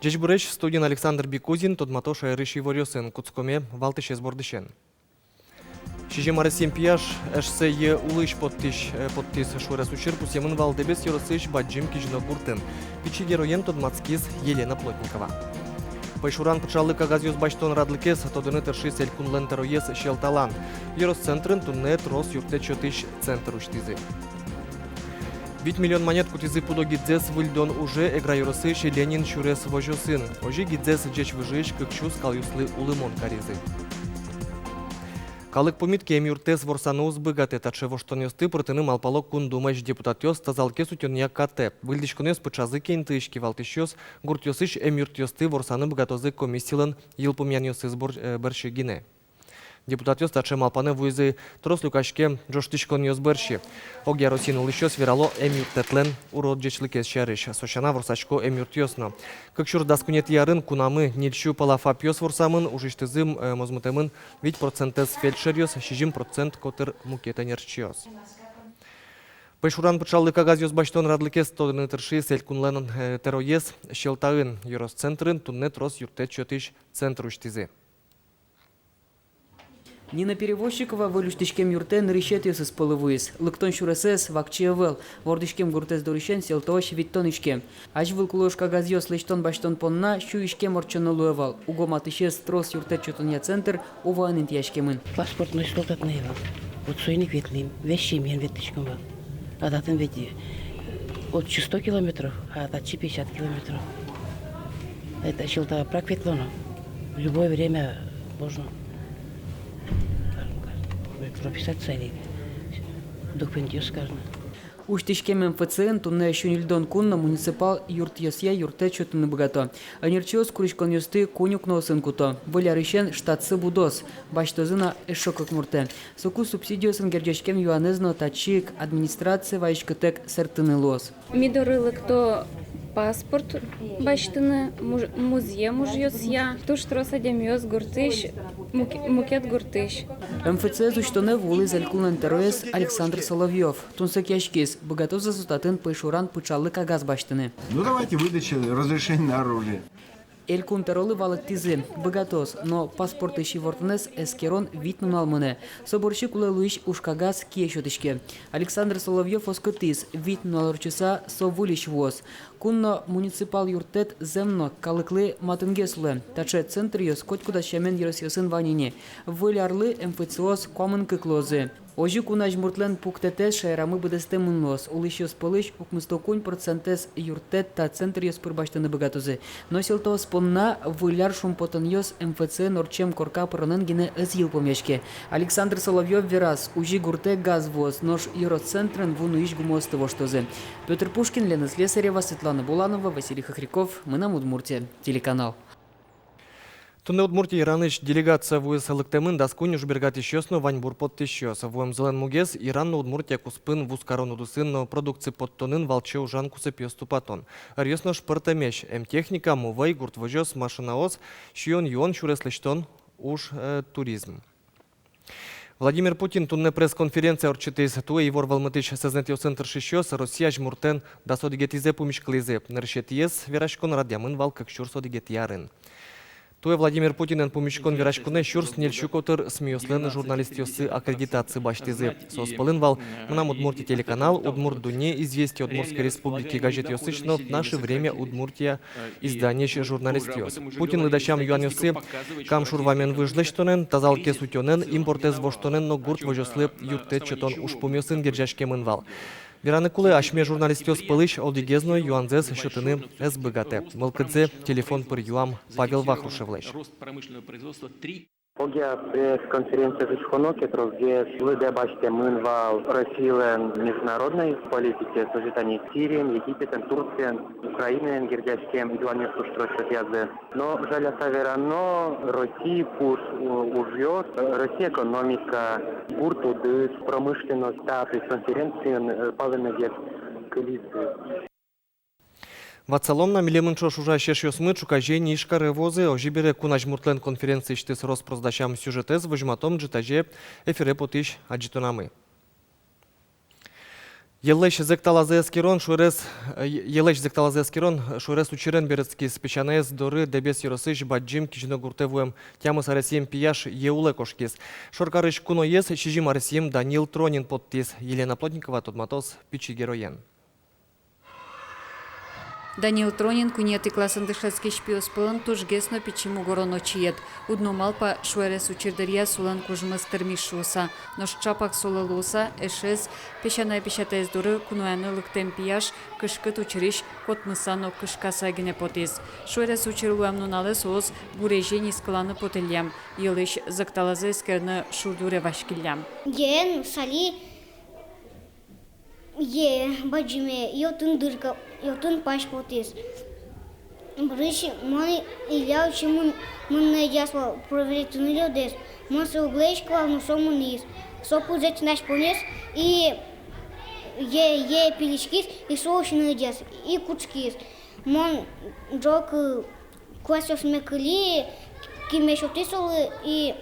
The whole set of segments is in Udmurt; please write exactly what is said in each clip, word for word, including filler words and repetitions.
Ӟечбуресь, студиын Александр Бикузин. Тодмато шаерысь иворъёсын. Кутскоме валтӥсез бордысен. Сизьым аресъем пияш эшсэ йӧ улысь поттӥсь, э, поттӥз. Шуэрес учыр пусъемын вал Дэбес ёросысь Бадӟым Кизьно гуртын. Пичи героен тодматскиз Елена Плотникова. Пӧйшуран пыӵаллы кагазъёс басьтон радлыкез тодыны тыршиз элькунлэн тӧроез Сьӧлталан. Ёрос центрын туннэ трос юрттэт сётӥсь центр усьтӥзы. Вить миллион манет кутӥзы пудо гидзэс выльдон уже Эгра ёросысь Ленин сюрес возёсын. Озьы гидзэс ӟеч выжыысь кык сю скалъёслы улымон каризы. Калык пумит ке, эмъюрттэс ворсаны уз быгатэ. Таӵе воштонъёсты пыртыны малпало Кун Думаысь депутатъёс тазалыкез утёнъя катэ. Выльдӥськонъёс пыӵазы ке, интыысь кивалтӥсьёс гуртъёсысь эмъюртъёсты ворсаны быгатозы комиссилэн йылпумъянъёсыз бор-, э, бӧрсьы гинэ. Депутатъёс таӵе малпанэ вуизы трос люкаськем ӝожтӥськонъёс бӧрсьы. Огъя Россиын улӥсьёс верало эмъюрттэтлэн урод ӟечлыкез сярысь. Со сяна ворсасько эмъюртъёс но. Кык сюрс дас куинетӥ арын кунамы ньыль сю пала ФАПъёс ворсамын, ужысьтызы, э, мозмытэмын вить процентэз фельдшеръёс, сизьым процент котыр мукет ӧнерчиос. Пӧйшуран пыӵаллы кагазъёс басьтон радлыкез тодыны тыршиз элькунлэн, э, тӧроез Сьӧлтаын. Ёрос центрын туннэ трос юрттэт сётӥсь центр усьтӥзы. Нина Перевозчикова выль усьтӥськем юртэ нырысетӥосыз пӧлы вуиз. Лыктон сюресэз вакчи ӧвӧл. Вордӥськем гуртэз дорысен Сьӧлтаозь витьтон иськем. Азьвыл кулэ уж кагазъёс лэсьтон-басьтон понна сю иськем ортчоно луэ вал. Уго матысез трос юрттэт сётонъя центр Уваын интыяськемын. Паспортной стол татын ӧй вал. Вот соин ик ветлӥм. Весь семьяен ветлӥськом вал. А татын ведь, э, отчы сто километров, а татчы пятьдесят километров. Это Сьӧлтаын прак ветлоно. В любое время можно. Прописаться или документъёс скажем. Усьтӥськем МФЦ-ын туннэ сю ньыльдон кун но муниципал юртъёсъя юрттэт сётыны быгато. Ӧнерчиос куриськонъёсты куинь укноосын куто. Выль арысен штатсы будоз, басьтозы на эшшо кык муртэ. Соку субсидиосын герӟаськем юанэз но татчы ик администрацие вазиськытэк сэрттыны луоз. Ми доры лыкто паспорт басьтыны, муз-, музъем ужъёсъя. Туж трос адямиос гуртысь, мук-, мукет гуртысь. МФЦ-эз усьтонэ вуылӥз элькунлэн тӧроез Александр Соловьёв. Тунсыкъяськиз, быгатоз-а со татын пӧйшуран пыӵаллы кагаз басьтыны. Ну, давайте выдача разрешения на оружие. Элькун тӧролы валэктӥзы: быгатоз, но паспортысь ивортонэз эскерон вить нунал мынэ. Со бӧрсьы кулэ луись уж кагаз кие сётӥське. Александр Соловьёв оскытӥз: вить нунал ортчыса со выльысь вуоз. Кун но муниципал юрттэт зэм но калыклы матынгес луэ. Таӵе центръёс котькудаз сямен ёросъёсын вань ини. Выль арлы МФЦ-ос куамын кык луозы. Озьы кун азьмуртлэн пуктэтэз шаерамы быдэстэмын луоз. Улӥсьёс пӧлысь укмыстон куинь процентэз юрттэт та центръёс пыр басьтыны быгатозы. Но Сьӧлтаос понна выль ар шумпотонъёс МФЦ-ын ортчем корка пыронэн гинэ ӧз йылпумъяське. Александр Соловьёв вераз: Узьы гуртэ газ вуоз, нош ёрос центрын ву нуись гумыосты воштозы. Пётр Пушкин, Лена Слесарева, Светлана Буланова, Василий Хохряков, «Мынам Удмуртие» телеканал. Туннэ Удмуртие Иранысь делегация вуиз. Лыктэмын дас куинь ужбергатӥсьёс но ваньбур поттӥсьёс. Вуэмзылэн мугез — Иран но Удмуртия куспын вузкарон удысын но продукци поттонын валче ужан кусыпъёс тупатон. Ӧръёс нош пӧртэмесь: эмтехника, мувӧй, гурт возёс, машинаос, сиён-юон, сюрес лэсьтон, уж, э, туризм. Владимир Путин туннэ пресс-конференция ортчытӥз. Туэ ивор вӧлмытӥсь сэзнэтъёсын тыршисьёс Россия азьмуртэн дас одӥгетӥзэ пумиськылӥзы. Нырысетӥез вераськон радъямын вал кык сюрс одӥгетӥ арын. Туэ Владимир Путинэн пумиськон-вераськонэ сюрс ньыль сю котыр СМИ-ослэн журналистъёссы аккредитация басьтӥзы. Соос пӧлын вал «Мынам Удмуртие» телеканал, «Удмурт дунне», «Известия Удмуртской Республики» газетъёсысь но «В наше время Удмуртия» изданиысь журналистъёс. Путинлы дасям юанъёссы Кам шур вамен выж лэсьтонэн, тазалыкез утёнэн, импортэз воштонэн но гурт возёслы юрттэт сётон ужпумъёсын герӟаськемын вал. Вераны кулэ, асьме журналистъёс пӧлысь одӥгез но юанзэс сётыны ӧз быгатэ. Мылкыдзэ телефон пыр юам Павел Вахрушевлэсь. Огъя пресс-конференция ужаськоно ке, тросгес лыдэ басьтэмын вал Россилэн международной политикаез, озьы тани Сириен, Египетэн, Турциен, Украинаен герӟаськем юанъёс туж трос сётъязы. Но жаляса верано, Россиысь пуш у-, ужъёс, Россия экономика, гурт удыс, промышленность та пресс-конференциын, э, палэнэгес кылизы. Ватсалом на, милемын ӵош ужась эшъёсмы ӵуказе ини Ижкаре вуозы. Озьы бере, кун азьмуртлэн конференциысьтыз рос-прос дасям сюжетэз возьматом ӝытазе эфире потӥсь адӟытонамы. Йӧллэсь зӧкталазэ эскерон шуэрес, э, йӧллэсь зӧкталазэ эскерон шуэрес учырен берытскиз. Песянаез доры Дэбес ёросысь Бадӟым Кизьно гуртэ вуэм тямыс аресъем пияш йӧ улэ кошкиз. Шоркарысь куноез сизьым аресъем Данил Тронин поттӥз. Елена Плотникова тодматоз пичи героен. Данил Тронин куинетӥ классын дышетскись пиос пӧлын тужгес но пичи мугоро но чиед. Уд но малпа, шуэрес учыр дыръя солэн кужмыз тырмиз шуыса. Нош чапак солы луыса, эшез, песянай-песятаез доры кунояны лыктэм пияш кышкыт учырысь котмыса но кышкаса гинэ потӥз. Шуэрес учыр луэм нуналэ соос гурезе нискыланы потыллям, йӧлысь зӧкталазэ эскерыны шур юре васькиллям. Йӧэн сали йӧ бадӟыме, и отын дырка, и отын пась потӥз. Бырысь мон Илья учи мын-, мынны ӧдъяз вал, проверитьтыны лёдэз. Мон сое уг лэзиськы вал, но со мынӥз. Со пызэ тӥнась понӥз, и йӧ, йӧ пилиськиз, и со усьыны ӧдъяз, и кутскиз. Мон ӝог, э, куасъёсме кыли, киме сётӥ солы, и,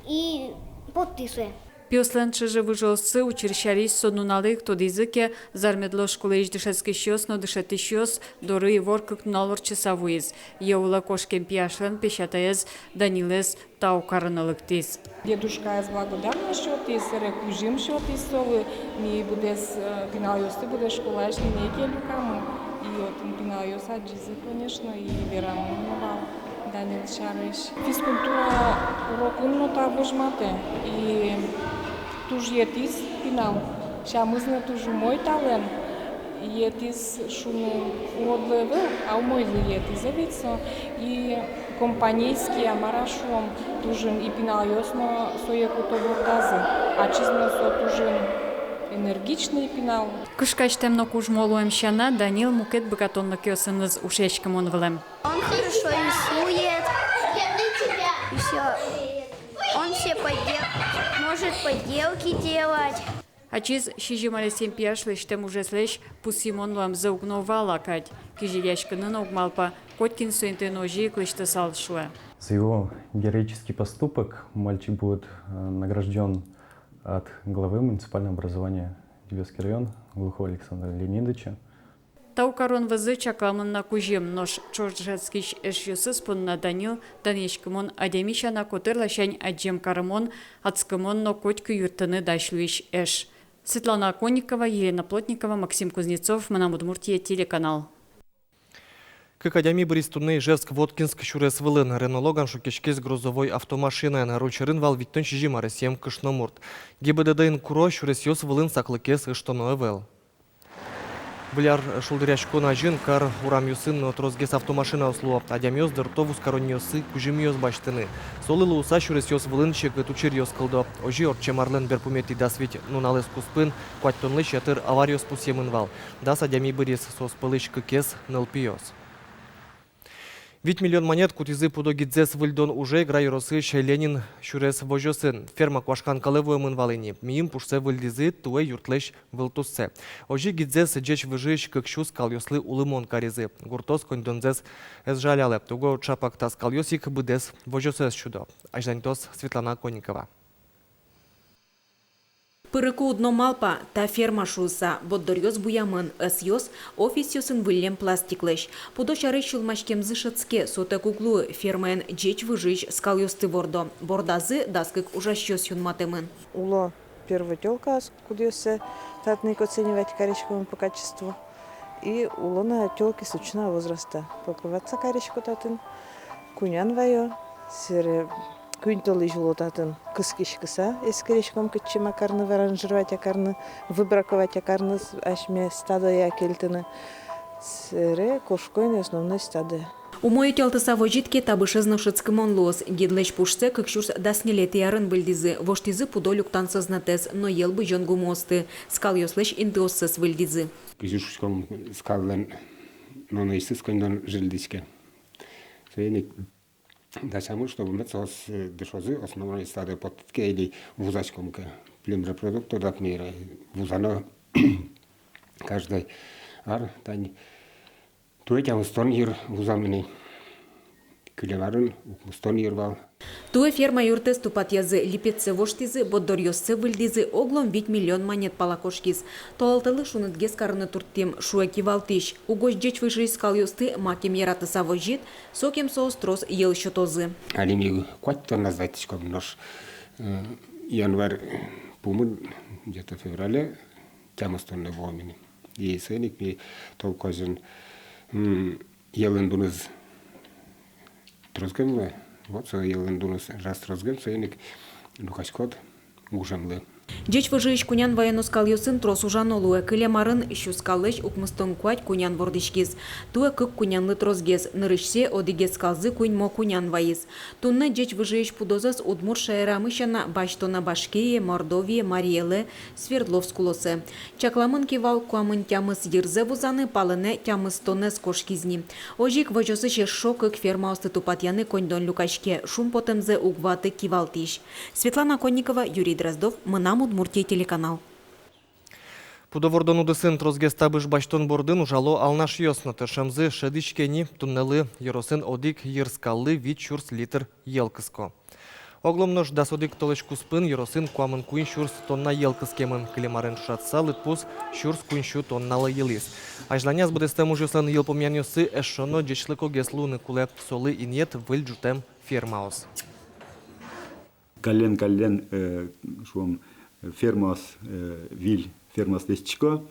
и поттӥ сое. Пиослэн чыжы-выжыоссы учыр сярысь со нуналэ ик тодӥзы ке, Зар-Медло школаысь дышетскисьёс но дышетӥсьёс доры ивор кык нунал ортчыса вуиз. Йӧ улэ кошкем пияшлэн песятаез Данилэз тау карыны лыктӥз. Дедушкаез благодарность сётӥз, сэре кузьым сётӥз солы, ми быдэс, э, пиналъёсты быдэс школаысь линейкае люкамы, и отын пиналъёс адӟизы, конечно, и верамын но вал Данил сярысь. Физкультура урокын но та возьматэ, и туж йӧтӥз пинал, сямыз но туж умой талэн, йӧтӥз шуыны уродлы ӧвӧл, а умойлы йӧтӥз, ӧвӧл-а со, и компанейский, а мар-а шуом, туж ини, и пиналъёс но сое куто бордазы, ачиз но со туж ини энергичный пинал. Кышкасьтэм но кужмо луэм сяна, Данил мукет быгатонлыкъёсыныз ушъяськымон вылэм. Он хорошо рисует, ещё он все подел-, может поделки делать. Ачиз сизьым аресъем пияш лэсьтэм ужезлэсь пусйымон луэмзэ уг но вала кадь. Кизилияськыны но уг малпа, котькин со интыын озьы ик лэсьтысал, шуэ. За его героический поступок мальчик будет, э, награждён от главы муниципального образования Дебесский район Глухова Александра Леонидовича. Тау карон вӧзы чакламын на кузьым, нош ӵош дышетскись эшъёсыз понна Данил данъяськымон адями сяна котыр ласянь адӟем карымон, адскымон но котьку юрттыны дась луись эш. Светлана Оконникова, Елена Плотникова, Максим Кузнецов, «Мынам Удмуртие» телеканал. Кык адями быриз туннэ Ижевск-Воткинск сюрес вылын. Рено Логан шуккиськиз грузовой автомашинаен. Руль сьӧрын вал витьтон сизьым аресъем кышномурт. ГИБДД-ын куро: сюресъёс вылын саклыкез ыштоно ӧвӧл. Выль ар шулдыръяськон азьын кар урамъёсын но тросгес автомашинаос луо. Адямиос дырто вузкаронниосы кузьымъёс басьтыны. Солы луыса, сюресъёс вылын секыт учыръёс кылдо. Озьы, ортчем арлэн берпуметӥ дас вить нуналэз куспын куатьтонлэсь ятыр авариос пусъемын вал. Дас адями быриз, соос пӧлысь кыкез нылпиос. Вить миллион манет кутӥзы пудо гидзэс выльдон уже Игра ёросысь Ленин сюрес возёсын. Ферма куашкан калэ вуэмын вал ини. Миым пушсэ выльдӥзы, туэ юртлэсь вылтуссэ. Озьы гидзэс ӟеч выжыысь кык сю скалъёслы улымон каризы. Гуртъёс коньдонзэс ӧз жалялэ. Уго ӵапак та скалъёс ик быдэс возёсэз сюдо. Азьланьтоз Светлана Оконникова. Пырыку уд но малпа, та ферма шуыса. Борддоръёс буямын, ӧсъёс офисъёсын выллем пластиклэсь. Пудо сярысь сюлмаськемзы шӧдске, сотэк уг луы, фермаын ӟеч выжыысь скалъёсты вордо. Бордазы дас кык ужасьёс юнматэмын. Уло первотёлкаос, кудъёссэ татын ик оценивать кариськом по качеству. И уло на тёлки сочного возраста. Покрываться карисько татын, кунян ваё, сэре куинь толэзь уло татын кыскиськыса, эскериськом, кытчы ма карны, выранжировать-а карны, выбраковать-а карны, асьме стадое-а кельтыны. Сэре кошко ини основной стадое. Умой утялтыса возид ке, табышез но шӧдскымон луоз. Гидлэсь пушсэ кык сюрс дас ньылетӥ арын выльдӥзы, воштӥзы пудо люктан сӧзнэтэз но йӧл бызён гумыосты, скалъёслэсь интыоссэс выльдӥзы. Кызьы шуиськом, скаллэн нуныысьтыз коньдон зильдӥське. Соин ик дасямын, чтобы мед соос, э, дышозы основной стадое поттыны ке или вузаськом ке. Племрепродуктор дак ми вузано каждый ар, тани туэ тямыстон йыр вузамын ини. Кылем арын укмыстон йыр вал. Туэ ферма юртэз тупатъязы, липетсэ воштӥзы, борддоръёссэ выльдӥзы, оглом вить миллион манет пала кошкиз. Толалтэлы шунытгес карыны турттӥм, шуэ кивалтӥсь. Угось ӟеч выжыысь скалъёсты макем яратыса возид, сокем соос трос йӧл сётозы. Али ми куать тонна сдатьтӥськом, нош, э, январь пумын, где-то феврале, тямыс тонна вуом ини. И соин ик ми толкозьын, м, йӧлэн дуныз тросгем луэ. Вот со йӧлэн дуныз раз тросгем, соин ик люкаськод ужамлы. Ӟеч выжыысь кунян ваёно скалъёсын трос ужано луэ. Кылем арын сю скаллэсь укмыстон куать кунян вордӥськиз. Туэ кык кунянлы тросгес, нырысьсэ одӥгез скалзы куиньмо кунян вайиз. Туннэ ӟеч выжыысь пудозэс удмурт шаерамы сяна басьто на Башкирие, Мордовие, Марий Элэ, Свердловск улосэ. Чакламын ке вал куамын тямыс йырзэ вузаны, палэнэ тямыстонэз кошкиз ни. Озьы ик возёсысь эшшо кык фермаосты тупатъяны коньдон люкаське, шумпотэмзэ уг ваты кивалтӥсь. Светлана Конникова, Юрий Дроздов, «Мынам Удмуртие» телеканал. Пудо вордон удысын тросгес табыш басьтон бордын ужало алнашъёс но. Тыршемзы шӧдӥське ни: туннэлы ёросын одӥг йыр скаллы вить сюрс литр йӧл кыско. Оглом нош дас одӥг толэзь куспын ёросын куамын куинь сюрс тонна йӧл кыскемын. Кылем арен ӵошатыса, лыдпус сюрс куинь сю тонналы йылӥз. Азьланяз быдэстэм ужъёслэн йылпумъянъёссы эшшо но ӟечлыкогес луыны кулэ. Солы инъет выль ӝутэм фермаос. Каллен-каллен, э, шуом, э, фермаос, э, виль фермаос лэсьтӥсько.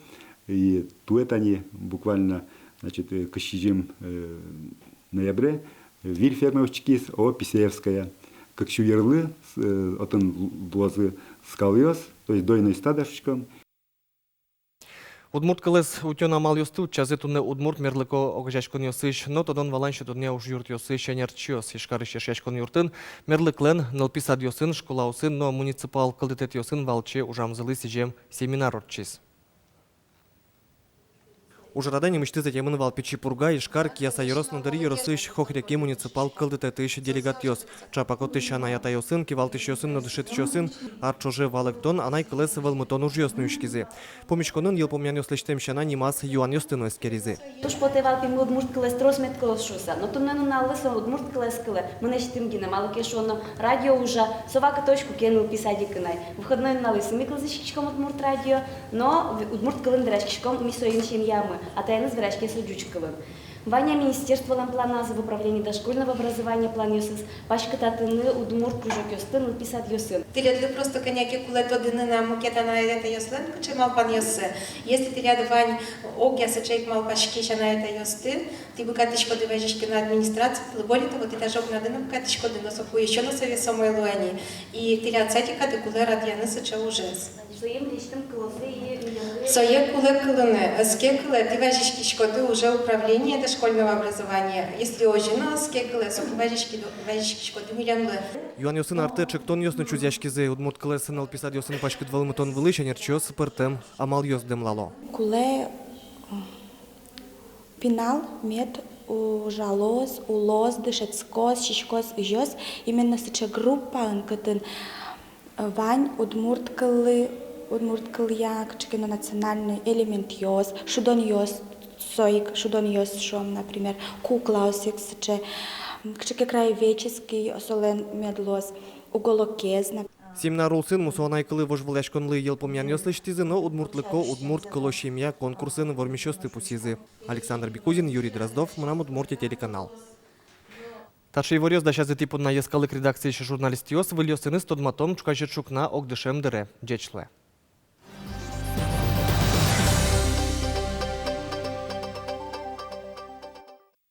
И туэ тани буквально, значит, э, кызь сизьым, э, ноябре, э, виль ферма усьтӥськиз, ООО «Писеевская». Кык сю йырлы, с-, э, отын лу-, луозы скалъёс, то есть дойное стадо шуиськом. Удмурт кылэз утён амалъёсты утчазы туннэ удмурт мерлыко огазеяськонъёсысь но тодон-валан сётонъя ужъюртъёсысь ӧнерчиос. Ижкарысь Эшъяськон юртын мерлыклэн нылпи садъёсын, школаосын но муниципал кылдытэтъёсын валче ужамзылы сӥзем семинар ортчиз. Ужрадэ нимысьтыз ӧтемын вал Пичи Пурга, Ижкар, Кияса ёрос но Дэри ёросысь Хохряки муниципал кылдытэтысь делегатъёс. Чапак отысь анай-атайёсын, кивалтӥсьёсын но дышетӥсьёсын ар ӵоже валэктон, анай кылэз вӧлмытон ужъёс нуиськизы. Пумиськонын йылпумъянъёс лэсьтэм сяна нимаз юанъёсты но эскеризы. Туж потэ вал, пе, ми удмурт кылэз трос мед кылоз шуыса. Но туннэ нуналлы со удмурт кылэз кылэ. Мынэсьтым гинэ, малы ке шуоно, радио ужа со вакытозь, куке нылпи садикын ай. Выходной нуналъёсы ми кылзӥськиськом удмурт радио, но в-, удмурт кылын вераськиськом ми соин семьямы, атаеныз вераське со ӟуч кылын. Вань-а министерстволэн планазы, в управлении дошкольного образования планъёсыз паськытатыны удмурт кружокъёсты нылпи садъёсын? Тӥледлы просто кӧня ке кулэ тодыны на мукет анай-атайёслэн кыӵе малпанъёссы. Если тӥляд вань огъя сыӵе ик малпаськись анай-атайёсты, тӥ быгатӥськоды вазиськыны администрациялы, более того, тӥ даже огнады но быгатӥськоды, но соку ещё но со весомой луэ ни. И тӥляд садикады кулэ радъяны сыӵе ужез. Сое кулэ кылыны, ӧз ке кылэ, тӥ вазиськиськоды уже управление дошкольного образования. Если озьы но ӧз ке кылэ, соку вазиськиды-, вазиськиськоды милемлы. Юанъёсын артэ ӵектонъёс но чузъяськизы. Удмурт кылэз нылпи садъёсын паськыт вӧлмытон вылысь ӧнерчиос пӧртэм амалъёс дэмлало. Кулэ, м, пинал, мед ужалоз, улоз, дышетскоз, сиськоз, ызёз именно сыӵе группаын, кытын, э, вань удмурт кыллы, удмурт кылъя кыӵе ке но национальной элементъёс, шудонъёс, со ик шудонъёс, шуом, например, куклаос ик сыӵе, м, кыӵе ке краеведческий солэн мед луоз уголокез, нап-, Семинар улсын мусо анай кылы вожвылъяськонлы йылпумъянъёс лэсьтӥзы но «Удмуртлыко удмурт кыло семья» конкурсын вормисьёсты пусйизы. Александр Бекузин, Юрий Дроздов, «Мынам Удмуртие» телеканал. Таӵе иворъёс дасязы тӥ понна йӧскалык редакциысь журналистъёс. Выльёсыныз тодматом ӵуказе ӵукна огдышем дыре. Ӟеч луэ.